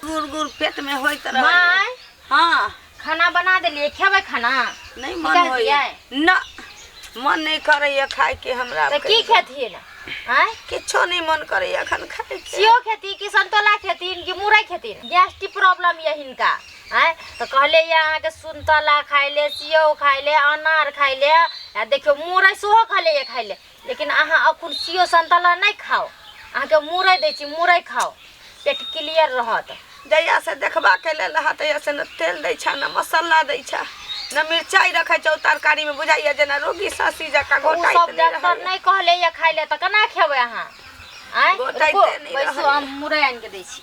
गुड़ गुड़ पेट में होइत रहे। माय। हाँ। खाना बना देलियै, खेबै खाना? नहीं मन निकालि होइए। दियै? ना, मन नहीं करैया खाय के हमरा। तऽ की खेथिन आँय? किछो नहीं मन करैया अखन खाय के। सेहो खेती कि संतोला खेथिन कि मुरई खेथिन? गैस्ट्रिक प्रॉब्लम यऽ हिनका आँय। तऽ कहले यऽ अहाँके सुनतला खाय ले, सेव खाय ले, अनार खाय ले, आ देखियौ मुरई सेहो कहले यऽ खाय ले, लेकिन अहाँ अखन सेव संतोला नहि खाउ, अहाँके मुरई दै छी, मुरई खाउ, पेट क्लियर रहत। जहिया से देखबा के लेल रहा तहिया से न तेल दै छा, न मसाला दै छा, न मिरचाई रखै छौ तरकारी में, बुझाइया जेना रोगी सासी जकाँ ओ घोटाइत सब नहि डॉक्टर रहैया। नहि कहले यऽ खाय ले, तऽ केना खेबै अहाँ आँय? घोटाइते रुकू, नहि बैसू, रहैया। हम मुरई आनि कऽ दै छी।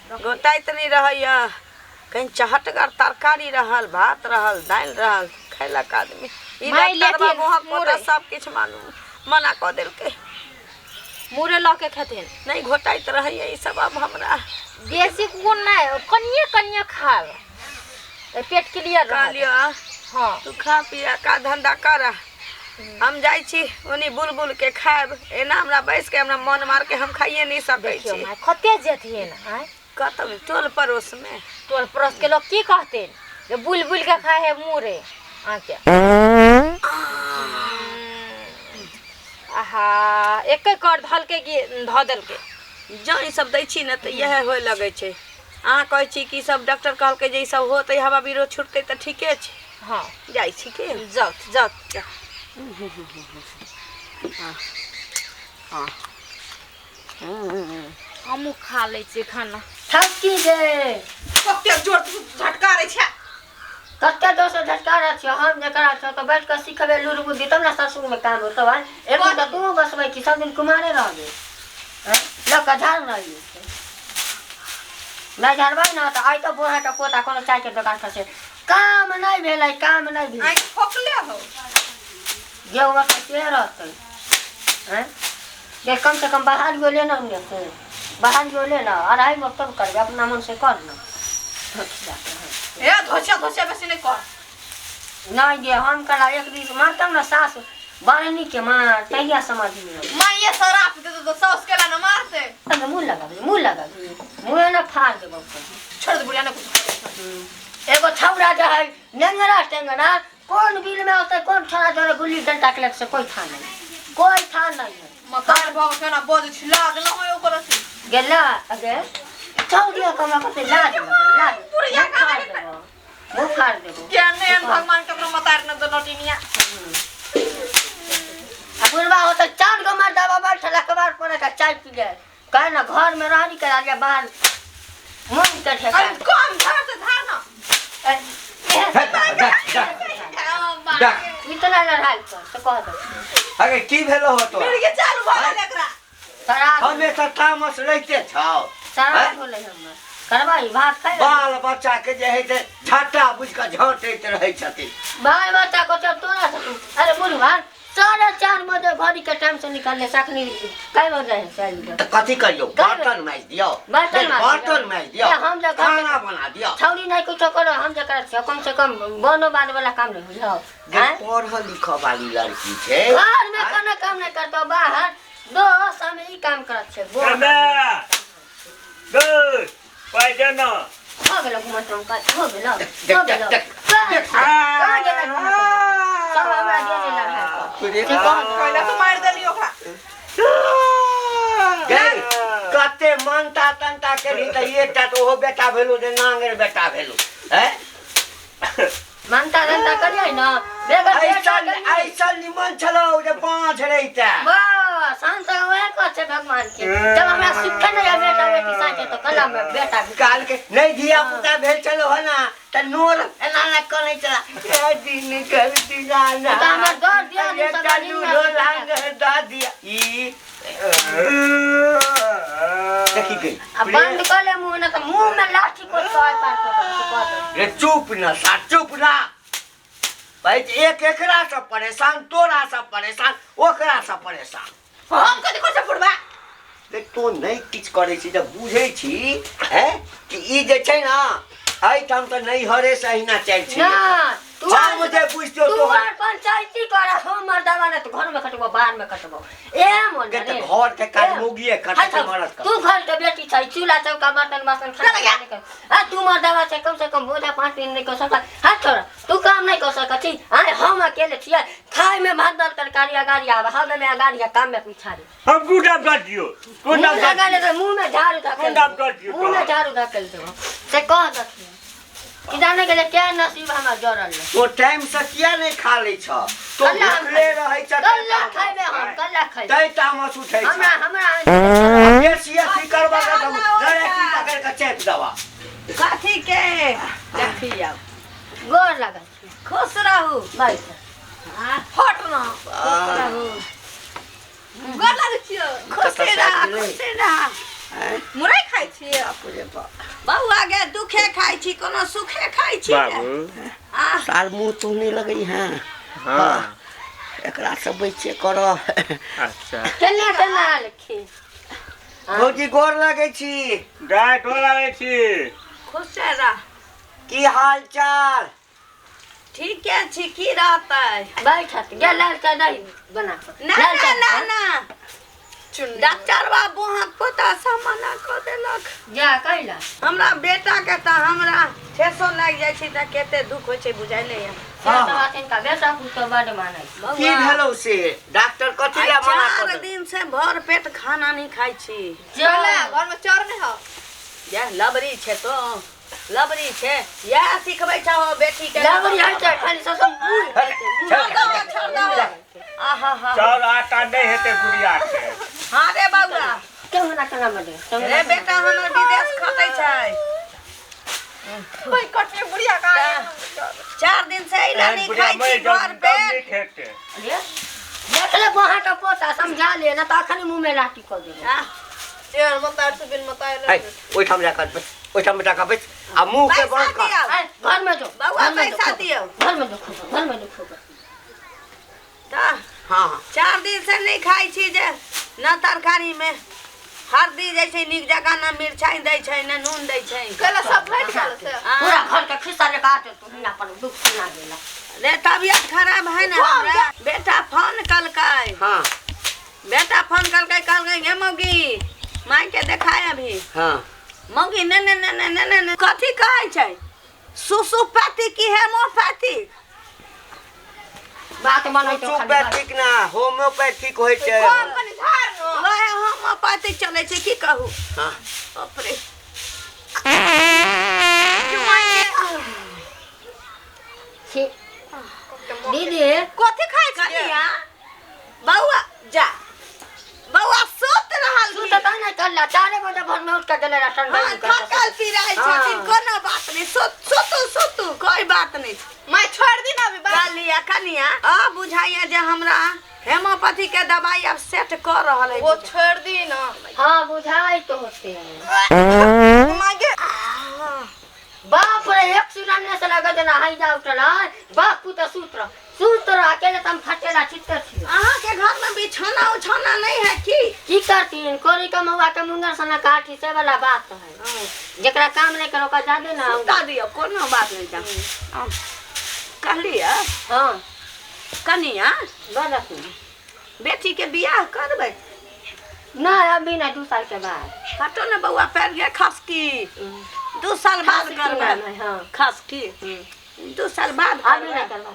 घोटाइत नहि रहैया। कहीं चहटगर तरकारी रहल, भात रहल, दालि रहल, खैलक आदमी। ई माय डॉक्टर लेथिन बाबू हम मुरई। सब किछु मालूम मना कऽ देलकै। मुरई लऽ के खेथिन। नहि घोटाइत रहैया ई सब आब हमरा। बेसी कोन नहि, कनिये कनिये खाब तऽ पेट क्लियर रहत। कहलियो हाँ। तू खा पिया का धंधा कर, हम जाइ छी ओनी बुलबुल के खायब। एना हमरा बैस के हमरा मन मार के हम खाइए नहीं सकै देखियौ छी। माय, कते जेथिन आँय? कतौ टोल पड़ोस में। टोल पड़ोस के लोग की कहथिन जे बुलि बुलि के खाय है मुरे अहाँके। आहा, एके कर धलकै कि धऽ देलकै। जँ ई सब दै छी ने तऽ इएह होए लगै छै। अहाँ कहै छी कि सब डॉक्टर कहलकै जे ई सब होतै, हवा बीरो छुटतै तऽ ठीके छै। हाँ। जाइ छी के? जाउ जाउ। हाँ। हमहूँ खा लै छियै खाना। थकी गे। कते जोर से झटकारै छै। कते जोर से झटकारै छियै। हम जकरा छौ तऽ बैठ कऽ सिखबै लूर बुद्धि तब ने ससुर में काम होतौ। आँय, एक दिन तऽ तू बसबै छी, सब दिन कुमारे रहबै। आँय, लऽ कऽ झाड़ू नहि नहि झाड़बै ने तऽ आइ तऽ बोरा के पोता कोनो चाय के दोकान पर से काम नहि भेलै, काम नहि भेलै। आँखि फोकले हो। गेहूँ के रहतै। आँय, ये कम से कम बाहर जो लेना हमने से बाहर जो लेना अढ़ाई गो तब करबे, अपना मन से कर ना। ए धोछा धोछा बेसी नहीं कर। नहीं ये हम कला एक दिन मारता ना सास बारनी के मार तहिया समझ में आवे। मां ये शराब दे दो सास के ना मारते। अरे मुंह लगा दे, मुंह लगा दे, मुंह ना फाड़ दे बाप। छोड़ दे बुढ़िया ना कुछ। एगो छौड़ा जो है नेंगरा टेंगरा कौन बिल में होता है, कौन छोड़ा जोरे गुल्ली डंडा के से कोई था नहीं, कोई था नहीं है। मकार भाव के ना बोझ छी लाज न होय ओकर से। गेला अगे छोड़ दिया कमा कते लाज लगे, लाज। बुढ़िया मुँह फाड़ देबो, मुँह फाड़ देबो। के ने भगवान के अपना मतार न दो नटिनिया। आ बुढ़वा होता चार गो मर्दावा बैठल अखबार पढ़े का चाय पी गए, कहे ना घर में रहनी करा लिया बाहर मन के ठेका। अरे कौन धार से धार ना। ए, इतना लड़ाई कर तो कह दो। अरे की भेलो हो तो? मिर्गी चालू भऽ गेल एकरा। शराब। हमेशा तामस रहिते छौ। शराब होलै हमर। करबाई भात खाइ। बाल बच्चा के जे है से झट्टा बुझि कऽ झोंटैत रहै छथिन। बाल बच्चा को जब तोरा से अरे बुढ़वा 4:30 बजे घड़ी के टाइम से निकालने सखनी कई बजे है चल जाओ। तो कथी करियो? बर्तन माज दियो। बर्तन माज बर्तन माज दियो। ए, हम जे घर खाना बना दियो। छौरी नहीं कुछ करो, हम जे करत छियो कम से कम बनो बाद वाला काम नहीं बुझाओ। जे हैं? पढ़ल लिखल वाली लड़की छै। घर में कोनो काम नहीं करतो, बाहर दोस्त हम ई काम करत छै। बोल। गो पाइ दे ना। हो गेलो घुमत रंग का, हो गेलो, देख, हो गेलो। देख, देख। कहाँ गेलो घुमत रंग? सब हमरा देने लगा। तुरे से कह दो। पहिले तो मार देली ओकरा। गई, कते मानता तनता केलही तऽ एकटा तऽ ओहो बेटा भेलौ जे नांगरि बेटा भेलौ। हैं? मानता तनता करियै ना, बेगर बेटा करियै। ऐसन निमन छलौ जे बाँझ रहितै। बस, हम तऽ वएह कहै छै भगवान के। जब हमरा सुखे नहि यऽ बेटा बेटी साथे तऽ कला मे बेटा बेटी। काल के नहि धिया पुता भेल छलौ हँ ना, तऽ नोर एना एना कनै छला। ए दिन कर दिनाना। तऽ हमर दर दिया दिन सब एकटा दिन लूल्हो मे लांगर दऽ दिया। ई देखी गई। आ बंद कर ले मुंह ना तऽ मुंह में लाठी कोइ कह पार कर दे, कह दे। रे चुप ना सा, चुप ना। भाई एक एकरा से परेशान, तोरा से परेशान, ओकरा से परेशान। हम कथी करै बुढ़वा? देख तो नहीं किछु करै छी जब बुझै छी हैं कि ई जे छै ना एहिठाम तऽ नैहरे से अहिना चलि छै। ना तू हम जे बुझतो तू तोहर आर पंचायती कर, हम मर्दावा ने तो घर में खटबो बाहर में खटबो। ए मन के रे। तऽ घर के काज मौगिए करतै हट, हट। मरद तू घर के बेटी छै, चूल्हा चौका बर्तन बासन खाना नहीं कर। आ तू मर्दावा छै, कम से कम बोझा 5 दिन नहीं कर सकता। हट छोड़, तू काम नहीं कर सकत छी। आय हम अकेले छियै, खाय में भात दाल तरकारी अगाड़ी आवे, हवे में अगाड़ी आ, काम में पिछाड़ी। हम गुडा कर दियो मुंह गुडा लगा ले तो मुंह में झाड़ू धकेल मुंह कर दियो मुंह में झाड़ू धकेल देबो से कह दथिन कि जाने के लिए क्या नसीब हमरा जरल है। तो टाइम से किया नहीं खा लै छ तो कल्ला हम भूखले रहै छ कल्ला खैबे हम, कल्ला खैबे। तै तामस उठै छ। हमरा हमरा बेसी अथी करबा त लड़की पकड़ के चेप दवा। कथी के देखियौ। गोर लागल छी। खुश रहू। बैठ। हट ना। गोर लागै छियौ। खुश रह, खुश रह। मुरई खाइ छियै? बौआ गे दुखे खाइ छी कोनो सुखे खाइ छी? बाबू आ साल मुँह तू नहीं लगै है। हाँ एकरा सब बच्चे कर। अच्छा केना केना आयल छी? भौजी गोर लगै छी। गाय गोर लागै छी। खुश रह। की हाल चाल? ठीके छी, की रहतै? बैठत गे, लाल चाय दही बना कऽ। ना लाल ना चाय, ना ना, डॉक्टर बाबू अहाँ पोता से मना कऽ देलक। जा कैला? हमरा बेटा के तऽ हमरा ठेसो लागि जाइ छै तऽ कते दुख होइ छै बुझाइले यऽ। से तऽ बात हिनका बेटा पुतोह बड मानै छै। की भेलौ से डॉक्टर कथी आइ लए मना 4 कर दिन से भर पेट खाना नहीं खाइ छी। जा घर में चाउर नहीं हो। यह लबरी छै तो लबरी छै, इएह सिखबै छहो बेटी के। लबरी होइ छै खाली ससुर मुँह खाइ छै, मुँह। छोड़ दहो, छोड़ दहो। आहा हा चाउर आटा नहीं हेतै गुड़िया के। हाँ रे बौआ। केहुना केना बने? रे बेटा हमर विदेश खटै छै। ओइ कटने बुढ़िया का। 4 दिन से अइला नहीं बुढ़िया खाइ मरि छी जाउ भर तब नहीं पेट। खेतै। अरे, देखले बोहा के पोता समझा ले ना तऽ अखन मुँह में लाठी कऽ देबो। आह, चेहर मत से बिन मत आयल। है ओहिठाम जा कऽ बैस, ओहिठाम जा कऽ बैस आ मुँह के पैसा बंद कर। दियौ। आय, घर में जो, बौआ घर में जो, पैसा खो। दियौ। घर में जो खो, घर में जो खो। तऽ हाँ 4 दिन से नहीं खाइ छी जे न तरकारी में हल्दी दै छै नीक जकाँ, न मिरचाइ दै छै न नून दै छै। कहला सब भेट गेल से। आ, पूरा घर के खिस्सा लेके आते तू हिना पर दुख सुना देला। रे तबियत खराब है ना हमरा। बेटा फोन कलकै। हाँ बेटा फोन कलकै, कहलकै गे मौगी माय के देखाय अभी। हाँ मौगी ने ने ने ने ने ने ने कथी कहै छै? सुसुपैथी की हेमोपैथी? बात मानै तो खाली बात। सुसुपैथिक ना होम्योपैथिक होइ छै। कम कनि झाड़ न। वएह होम्योपैथिक चलै छै, की कहू? हाँ बाप रे। छी। दीदी कथी खाइ छियै? कनिया बौआ जा, बौआ सुत रहल तू छी। तऽ तहने करला 4 बजे भोर में उठ के गेलै रहै हाँ, थकल पिरायल छथिन, हाँ। कोनो बात नहीं, सुतू सुतू कोई बात नहीं। मैं छोड़ दी ना अभी बात। कहलिया कनिया आ बुझाइया जे हमरा हेमोपैथी के दवाई अब सेट कर रहल है। वो छोड़ दी ना। हाँ बुझाई तो होते हैं। मांगे बाप रे, एक सुनाने से लगा देना हाई जा उठल है। बाप पुत सूत्र सूत्र अकेले तम फटेला छिटके छी। अहाँ के घर में बिछौना उछौना नहीं है की? की करतीन कोरी के मौआ के मुंगर सना काठी से वाला बात है। जेकरा काम नहीं करो का जादे ना। सुता दियौ, कोनो बात नहीं जा। कहलिया हाँ कनिया बोलत बेटी के बियाह करबै? ना अभी ना, 2 साल के बाद। हटो ना बौआ, पैर गया खसकी। 2 साल बाद खास की करबै। नाम है, हाँ। खसकी 2 साल बाद अभी ना करबै। करबै।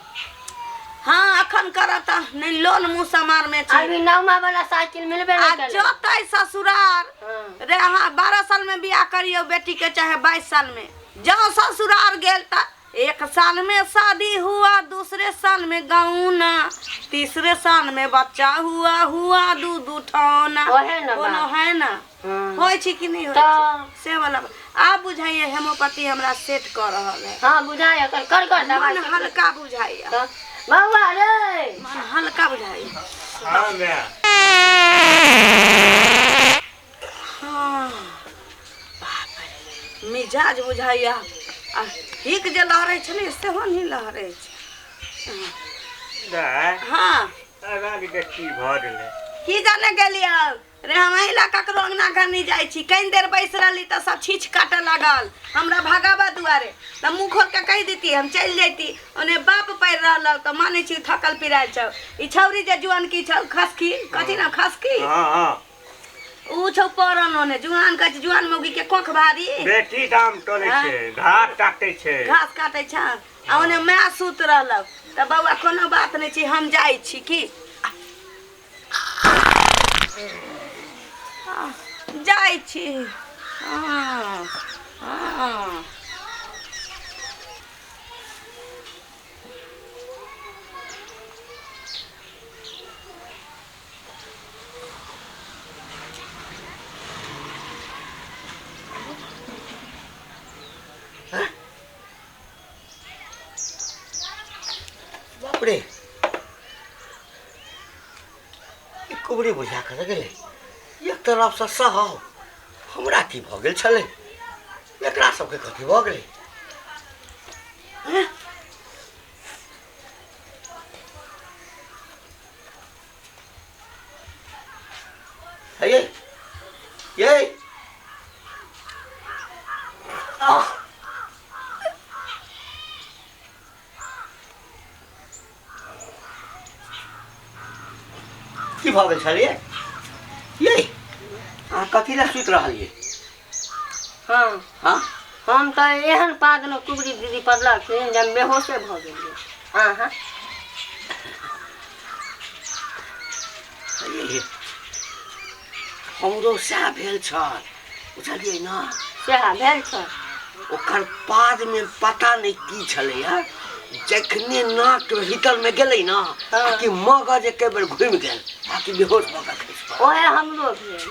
हाँ अखन करत नहीं, लोन मुँह समार में छी। अभी नौमा वाला साइकिल मिलबे आ नहीं करे। जोतै ससुरार हाँ। रे, अहाँ 12 साल में बियाह करियौ बेटी के चाहे 22 साल में। जँ ससुरार गेल त 1 साल में शादी हुआ, दूसरे साल में गौना, तीसरे साल में बच्चा हुआ, हुआ दू दू ठौना। ओहे ना कोनो बात। है ना। हाँ। होइ छै कि नहीं होइ तऽ छै से वाला आब बुझाइए हेमोपैथी हमरा सेट कऽ रहल है। हाँ बुझाइए कर कर कर दवाई मन हल्का बुझाइए। तऽ बौआ रे मन हल्का बुझाइए। हाँ मैं हाँ बाप रे, मिजाज बुझाइए आ हिक जे लहरै छलै सेहो नहि लहरै छै। दाय हाँ रानी के की भऽ गेलै? की जाने गेलियै? रे हम अहिला ककरो अंगना घर नहीं जाइ छी। कनि देर बैस रहली तऽ सब छीछ काटऽ लागल हमरा भगाबऽ दुआरे, तऽ मुँह खोल के कहि देती हम चलि जैती। ओने बाप पड़ि रहल तऽ मानै छी थकल पिरायल छौ। ई छौरी जे जुआन की छौ खसकी कथी ना खसकी, हाँ हाँ ऊ छौ पड़ल ओने जुआन कहै छै जुआन मौगी के कोख भारी बेटी दाम टोले छै, घास काटे छै, घास काटै छै। आ ओने माय सुत रहल तऽ बौआ कोनो बात नहि छै हम जाइ छी की जाइ छी। हाँ हाँ बाप रे, कुबरी बुझा कऽ गेलै। एक तरफसँ सहौ हमरा की भऽ गेल छलै, एकरा सबके कथी भऽ गेलै। हे ये की भऽ गेल छलियै ये? अहाँ कथी लए सुति रहलियै? हाँ हाँ हम तऽ एहन पादनो कुबरी दीदी पड़लखिन जे हम बेहोशे भऽ गेलियै। अहाँ हमरो सएह भेल छल बुझलियै ने, सएह भेल छल। ओकर पादमे पता नहि की छलैया, जखने नाक भीतरमे गेलै ने कि मगज एके बेर घुमि गेल आ कि बेहोश भऽ कऽ खसि पड़ल। ओहे हमरो भेल,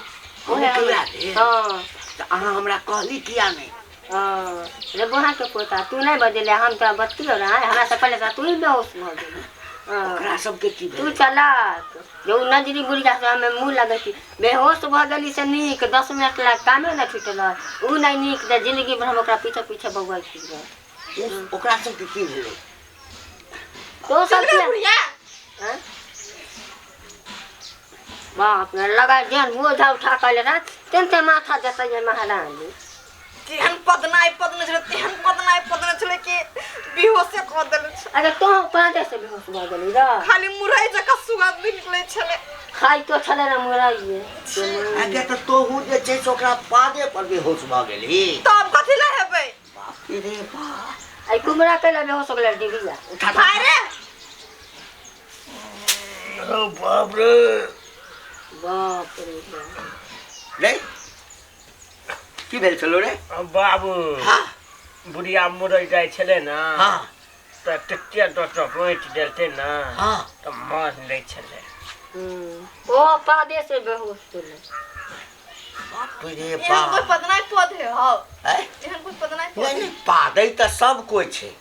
ओहे भेल। हाँ तऽ अहाँ हमरा कहली किया नहि? हाँ रे बोहा के पोता तू नहीं बजले, हम तो बतियो रहा, हमरा से पहले तू ही बेहोश भऽ गेली। ओकरा सबके की तू चलाक जो नजरी बुढ़िया से हमें मुँह लगै छी बेहोश भऽ गेली से नीक 10 मिनट लग कामे नहि छुटल, उ नहीं नीक जे जिंदगी भर हम ओकरा पीछे पीछे बौआइ छी। ओकरा सबके की भेलै? तो सब बुढ़िया बाप रे लगा जेहन बोझा उठा कऽ ले तेहन ते माथा जतै महारानी। तेहन पदनाइ पदने छलै, तेहन पदनाइ पदने छलै कि बेहोशे कऽ देने छलै। अरे तों पाँचे से बेहोश भऽ गेली र? खाली मुरई जकाँ सुगंध निकलै छलै। खाइतो छलै ने मुरैये। आगे तऽ तोहू जे छै से ओकरा पादे पर बेहोश भऽ गेली। तब कथी लए हेबै? बाप रे बाप, आई कुमरा कैला बेहोश हो गेलै दीदीया? भाइ रे बाप रे बाप रे बाप। रे की भेल छलो रे बाबू? हाँ बुढ़िया मुरई जाइ छलै ने, हाँ तऽ तते डॉक्टर बाँटि देलकै ने, हाँ तऽ मन लै छलै। ओ पादे से बेहोश छलै। बाप रे एहन बाप, कोइ पदनाइ पद है हौ? एहन कोइ पदनाइ पद नहीं, पादै तऽ सब कोइ छै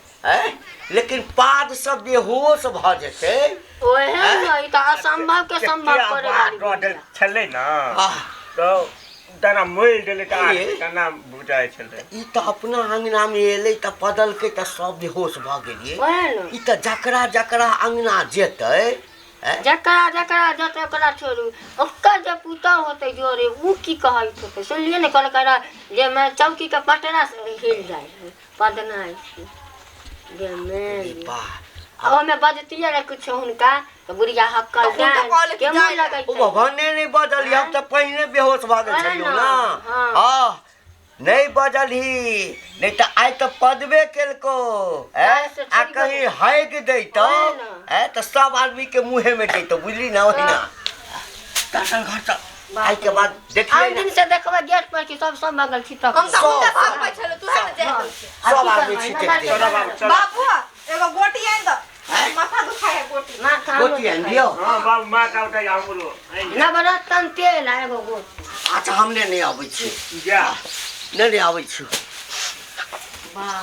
लेकिन पाद सब बेहोश भऽ जेतै ओहे ने, ई तऽ असंभव के संभव करे वाली छलै ने, तऽ तना मोलि देलै तऽ तना बुझाइ छलै। ई तऽ अपना अंगनामे एलै तऽ पदलकै तऽ सब बेहोश भऽ गेलियै। ई तऽ जकरा जकरा अंगना जेतै, जकरा जकरा जेतै ओकरा छोड़ू, ओकर जे पुतहु होतै जोरे उ की कहैत होतै? सुनलियै ने कहलकै जे मैं चौकी के पटरा से हिल जाइ है पदनाइ ओहिमे बजतियै रे कुछो हुनका तऽ बुढ़िया हक्कल के मुँह लगै। ओ भगवाने नहि बजल, हम तऽ पहिने बेहोश भऽ गेल छलियौ ने। हाँ नहीं बजलही, नहीं तऽ आइ तऽ पदबे केलको आ कहीं हगि दैतौ तऽ सब आदमी के मुँहे में जैतौ, बुझली ना? ओहिना तखन घर चल। आइ के बाद देखियै दिन से देखबै गेट पर कि सब सब बगल छिटक हम तऽ हुनका सब छलै, तू है ने जाय सब आदमी छिटक। बाबू एगो गोटी आनि दऽ, माथा दुखाय है गोटी। गोटी आनि दियौ? हाँ बाबू माथा उठाइ हमरो नवरत्न तेल आ एगो गोटी। अच्छा हमने नहि अबै छी, जा नहि आबै छी। बाप।